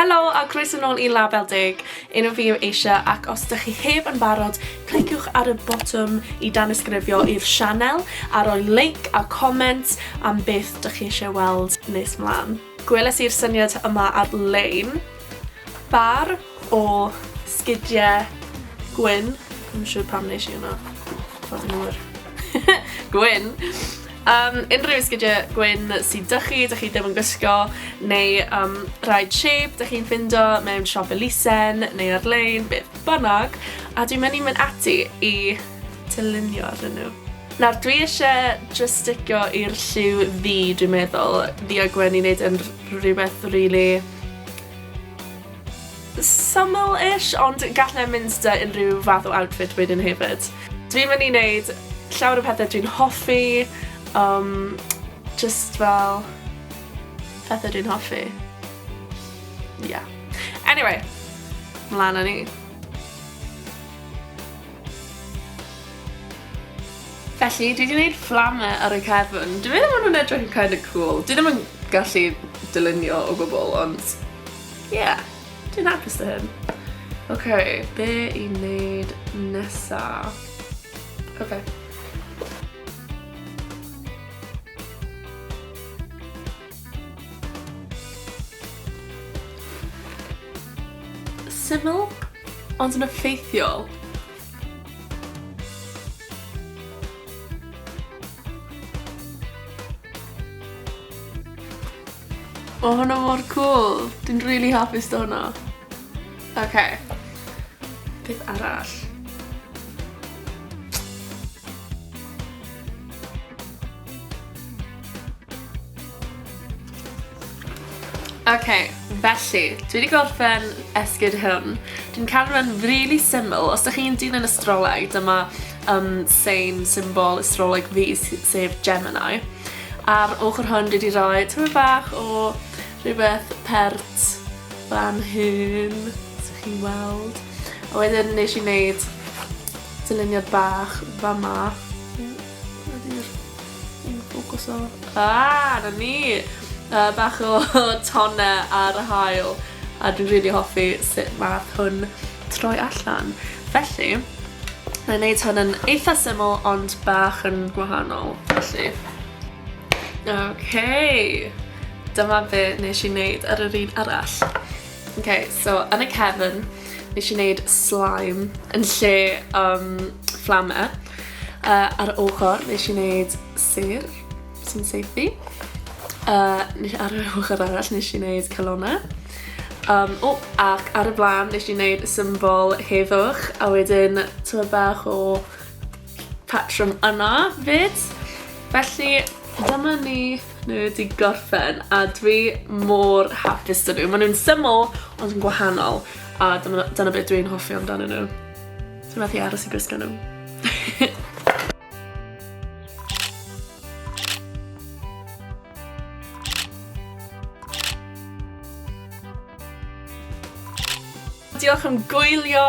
Helo a croeso nôl i Label Deg. Enw fi yw Aisha ac os dych chi heb yn barod, cliciwch ar y botwm i danysgrifio i'r sianel a rhoi like a comment am beth dych chi eisiau weld nes mlaen. Gweles i'r syniad yma ar-lein. Bar o sgidiau gwyn. Ddim yn siŵr pam nes i hwnna. Fod yn wir. Gwyn! Um, unrhyw sgidiau gwyn sydd dych chi, dych chi ddim yn gwisgo, neu um, rhai cheap dych chi'n ffindo mewn siop elusen neu ar-lein, beth bynnag. A dwi'n mynd i mynd ati i dylunio arnyn nhw. Nawr dwi eisiau just sticio i'r lliw ddu dwi'n meddwl, ddu a gwyn i wneud yn rhywbeth really syml-ish, ond gallai mynd 'da unrhyw fath o outfit wedyn hefyd. Dwi'n mynd i wneud llawer o pethau dwi'n hoffi, um, just fel pethau dwi'n hoffi. Yeah. Anyway, mlaen â ni. Felly, dwi wedi gwneud fflamau ar y cefn. Dwi'n meddwl maen nhw'n edrych yn kind of cool. Dwi ddim yn gallu dylunio o gwbl, ond yeah, dwi'n hapus 'da hyn. Ok, be i wneud nesa? Ok. Syml, ond yn effeithiol. Ma' hwnna mor cŵl. Dwi'n rili hapus 'da hwnna. Oce. Beth arall? Ok, felly, dwi wedi gorffen esgid hwn. Dwi'n cadw fe'n really syml. Os ydych chi'n dilyn astroleg, dyma um, sein symbol astroleg fi, sef Gemini. Ar ochr hwn dwi wedi rhoi tyma bach o rhywbeth pert fan hyn, os ydych chi'n weld. A wedyn nes i wneud dyluniad bach fama. Ydy'r un ffocws o. Ah, na ni! Uh, bach o tone ar y haul. A dwi'n rili really hoffi sut math hwn troi allan. Felly, na i wneud hwn yn eitha syml ond bach yn gwahanol. Felly, okay. Dyma be nes i wneud ar yr un arall. Okay, so yn y cefn, nes i wneud slime yn lle um, fflamau. Uh, ar y ochr, nes i wneud sêr sy'n saethu. Uh, ar y ochr arall, nes i wneud calonau. Um, o, ac ar y blaen, nes i wneud symbol heddwch, a wedyn tyma bach o patrwm yna fyd. Felly, dyma ni nhw wedi gorffen, a dwi mor hapus 'da nhw. Maen nhw'n syml, ond yn gwahanol, a dyma, dyna beth dwi'n hoffi amdanyn nhw. Dwi'n methu aros i gwisgo nhw. Diolch am gwylio.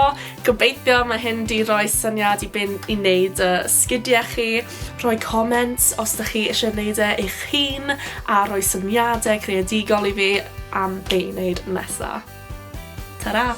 Gobeithio mae hyn di roi syniad i byn i wneud y sgidiau chi. Rhoi comments os ydych chi eisiau wneud e eich hun a rhoi syniadau creadigol i fi am be i wneud nesaf. Ta-ra!